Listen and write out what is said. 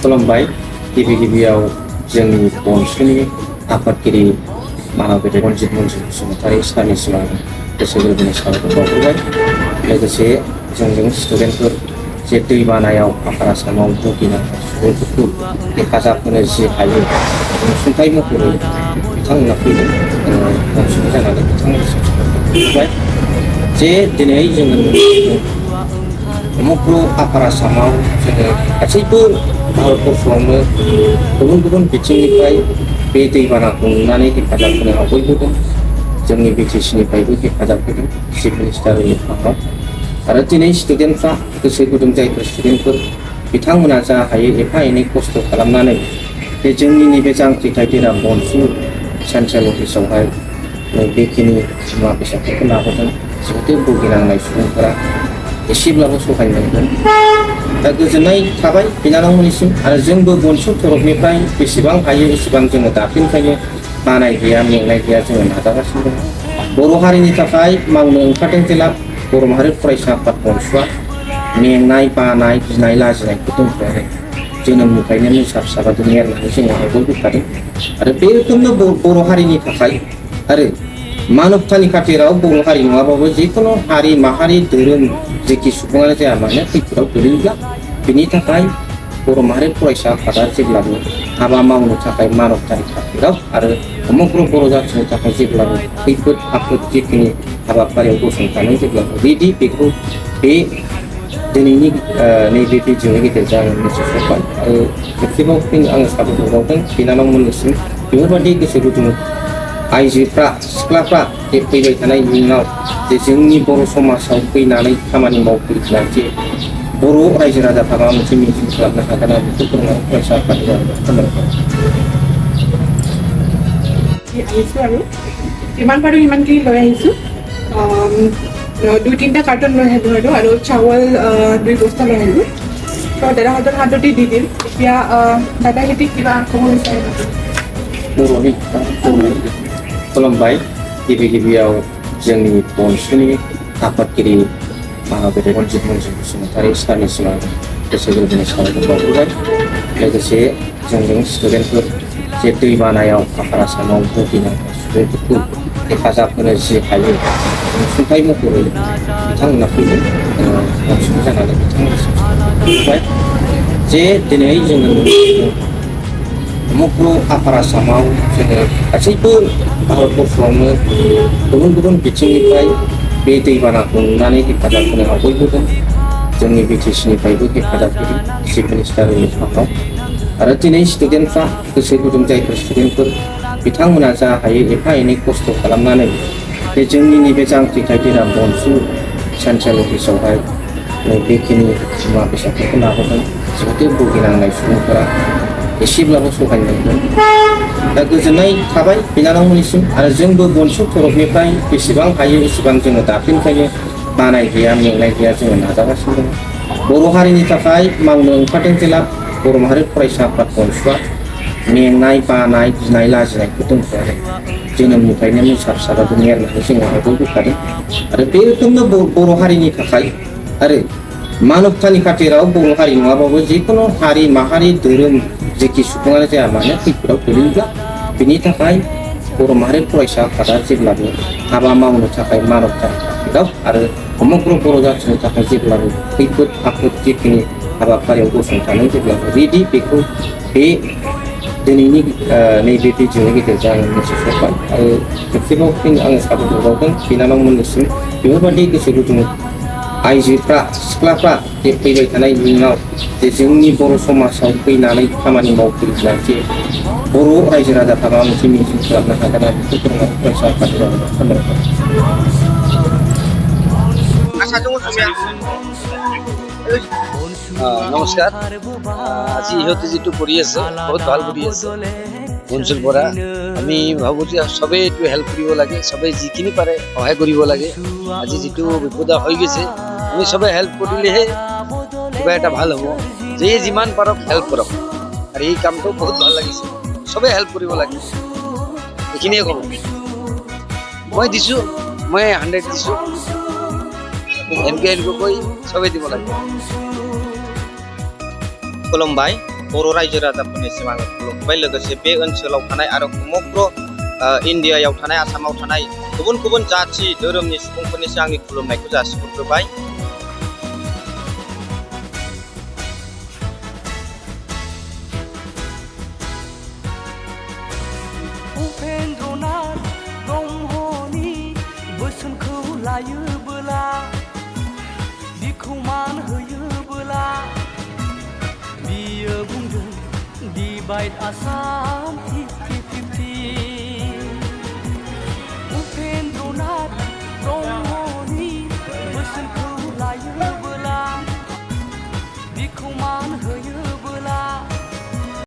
खुलुमबाय गिबियाव जोंनि बनसुनि आफादगिरि मानबेटे रनजित मन्जु बसुमतारी सारनिसिम आं गोसो गोरबोनि साबायखर बावहरबाय। लोगोसे जोंजों स्टुडेन्टफोर जे दैबानायाव आफार आसामाव भुगिनांनाय सुबुंफोरखौ हेफाजाब होनो जि हायो अनसुंथाइ महरै बिथांमोना फैदों अनसुंथाइ जानानै बिथांमोननिसिम साबायखर बावहरबाय। जे दिनै जोङो समग्र आफार आसामाव जोङो गासैबो भारतबर्षआवनो गुबुन गुबुन बिथिंनिफ्राय बे दैबानाखौ नुनानै हेफाजाब होनो आवगायबोदों। जोंनि बिटिसिनिफ्रायबो हेफाजाब होदों चिफ मिनिस्टार रिलिफ फान्डआव। आरो दिनै स्टुडेन्टफ्रा गोसो गुदुं जायफोर स्टुडेन्टफोर बिथांमोना जा हायो एफा एनै खस्थ' खालामनानै बे जोंनि नैबे जांख्रिथाय देना बनसु सेन्ट्रेल अफिसावहाय बेखिनि मुवा बेसादफोरखौ लाबोदों। जिहेतु भुगिनांनाय सुबुंफोरा एसेब्लाबो सहाय मोनगोन। दा गोजोननाय थाबाय बिनानावमोननिसिम। आरो जोंबो बनसु तरफनिफ्राय बेसेबां हायो एसेबां जोङो दाख्लिनिफ्रायनो बानाय गैया मेंनाय गैया जोङो नाजागासिनो दङ। बर' हारिनि थाखाय मावनो ओंखारदों जेला बर' माहारि फरायसा आफाद बनसुआ मेंनाय बानाय गिनाय लाजिनायखौ दोनथ'नानै जोनोमनिफ्रायनो मोसा फिसाबादि एरनानै जोङो आवगायबोखादों। आरो बे रोखोमनो बर' हारिनि थाखाय आरो मानबतानि खाथिराव बर' हारि नङाबाबो जिखुनु हारि माहारि धोरोम जेखि सुबुङानो जाया मानो खैफोदाव गोलैयोब्ला बिनि थाखाय बर' माहारि फरायसा आफादा जेब्लाबो हाबा मावनो थाखाय मानबतानि खाथिराव आरो समग्र बर' जाथिनि थाखाय जेब्लाबो खैफोद आफोद जिखिनि हाबाफारियाव गसंथानो जेब्लाबो रेडि बेखौ बे दिनैनि नैबे भिडिअनि गेजेरजों आङो मिथिस'बाय। आरो खेबसेबाव फिन आङो साबायखर बावदों बिनानावमोननिसिम बेफोरबायदि गोसो गुदुं आइजोफ्रा सिख्लाफ्रा जे फैबाय थानाय इयुनाव जे जोंनि बर' समाजाव फैनानै खामानि मावफैब्ला जे बर' रायजो राजाफ्रा माबा मोनसे मिजिं खालामनो हागोन आरो बेखौ फोरोंनानै फरायसा आफादनि खामानिखौ আহিছোঁ আৰু যিমান পাৰোঁ সিমানখিনি লৈ আহিছোঁ। 2-3টা কাৰ্টন লৈ আহিলোঁ আৰু চাউল 2 বস্তা লৈ আহিলোঁ। তো দাদাহঁতৰ হাততে দি দিম। এতিয়া দাদাহঁতে কিবা ক'ব বিচাৰে बर'नि खुलुमबाय गिबियाव जोंनि बनसुनि आफादगिरि मानबेटे रनजित मन्जु बसुमतारी सारनिसिम आं गोसो गोरबोनि साबायखर बावहरबाय। लोगोसे जोंजों स्टुडेन्टफोर जे दैबानायाव आफार आसामाव भुगिनांनाय सुबुंफोरखौ हेफाजाब होनो जि हायो अनसुंथाइ महरै बिथांमोना फैदों अनसुंथाइ जानानै बिथांमोननिसिम साबायखर बावहरबाय। जे दिनै जोङो समग्र आफार आसामाव जोङो गासैबो भारतबर्षआवनो गुबुन गुबुन बिथिंनिफ्राय बे दैबानाखौ नुनानै हेफाजाब होनो आवगायबोदों। जोंनि बिटिसिनिफ्रायबो हेफाजाब होदों चिफ मिनिस्टार रिलिफ फान्डआव। आरो दिनै स्टुडेन्टफ्रा गोसो गुदुं जायफोर स्टुडेन्टफोर बिथांमोना जा हायो एफा एनै खस्थ' खालामनानै बे जोंनि नैबे जांख्रिथाय देना बनसु सेन्ट्रेल अफिसावहाय बेखिनि मुवा बेसादफोरखौ लाबोदों। जिहेतु भुगिनांनाय सुबुंफोरा एसेब्लाबो सहाय मोनगोन। दा गोजोननाय थाबाय बिनानावमोननिसिम। आरो जोंबो बनसु तरफनिफ्राय बेसेबां हायो एसेबां जोङो दाख्लिनिफ्रायनो बानाय गैया मेंनाय गैया जोङो नाजागासिनो दङ। बर' हारिनि थाखाय मावनो ओंखारदों जेला बर' माहारि फरायसा आफाद बनसुआ मेंनाय बानाय गिनाय लाजिनायखौ दोनथ'नानै जोनोमनिफ्रायनो मोसा फिसाबादि एरनानै जोङो आवगायबोखादों। आरो बे रोखोमनो बर' हारिनि थाखाय आरो मानबतानि खाथिराव बर' हारि नङाबाबो जिखुनु हारि माहारि धोरोम जेखि सुबुङानो जाया मानो खैफोदाव गोलैयोब्ला बिनि थाखाय बर' माहारि फरायसा आफादा जेब्लाबो हाबा मावनो थाखाय मानबतानि खाथिराव आरो समग्र बर' जाथिनि थाखाय जेब्लाबो खैफोद आफोद जिखिनि हाबाफारियाव गसंथानो जेब्लाबो रेडि बेखौ बे दिनैनि नैबे भिडिअनि गेजेरजों आङो मिथिस'बाय। आरो खेबसेबाव फिन आङो साबायखर बावदों बिनानावमोननिसिम बेफोरबायदि गोसो गुदुं आइजोफ्रा सिख्लाफ्रा जे फैबाय थानाय इयुनाव जे जोंनि बर' समाजाव फैनानै खामानि मावफैब्ला जे बर' रायजो राजाफ्रा माबा मोनसे मिजिं खालामनो हागोन आरो बेखौ फोरोंनानै फरायसा आफादनि खामानिखौ নমস্কাৰ। আজি ইহঁতে যিটো কৰি আছে বহুত ভাল কৰি আছে বনচুৰ পৰা। আমি ভাবোঁ যে চবেই এইটো হেল্প কৰিব লাগে, চবেই যিখিনি পাৰে সহায় কৰিব লাগে। আজি যিটো বিপদ হৈ গৈছে আমি চবেই হেল্প কৰিলেহে কিবা এটা ভাল হ'ব। যে যিমান পাৰক হেল্প কৰক। আৰু এই কামটো বহুত ভাল লাগিছে, চবেই হেল্প কৰিব লাগে, এইখিনিয়ে ক'ব। মই দিছোঁ, মই 100 দিছোঁ। এনেকৈ কৈ চবেই দিব লাগে। खुलुमबाय बर' रायजो राजाफोरनिसिम आङो खुलुमबाय लोगोसे बे ओनसोलाव थानाय आरो समग्र इण्डियायाव थानाय आसामाव थानाय गुबुन गुबुन जाथि धोरोमनि सुबुंफोरनिसिम आंनि खुलुमनायखौ जासिहरग्रोबाय। उपेन्द्रनाथ ब्रह्मनि बोसोनखौ लायोबोला बिखौ मान होयोबोला बियो बुंदों डिवाइड आसाम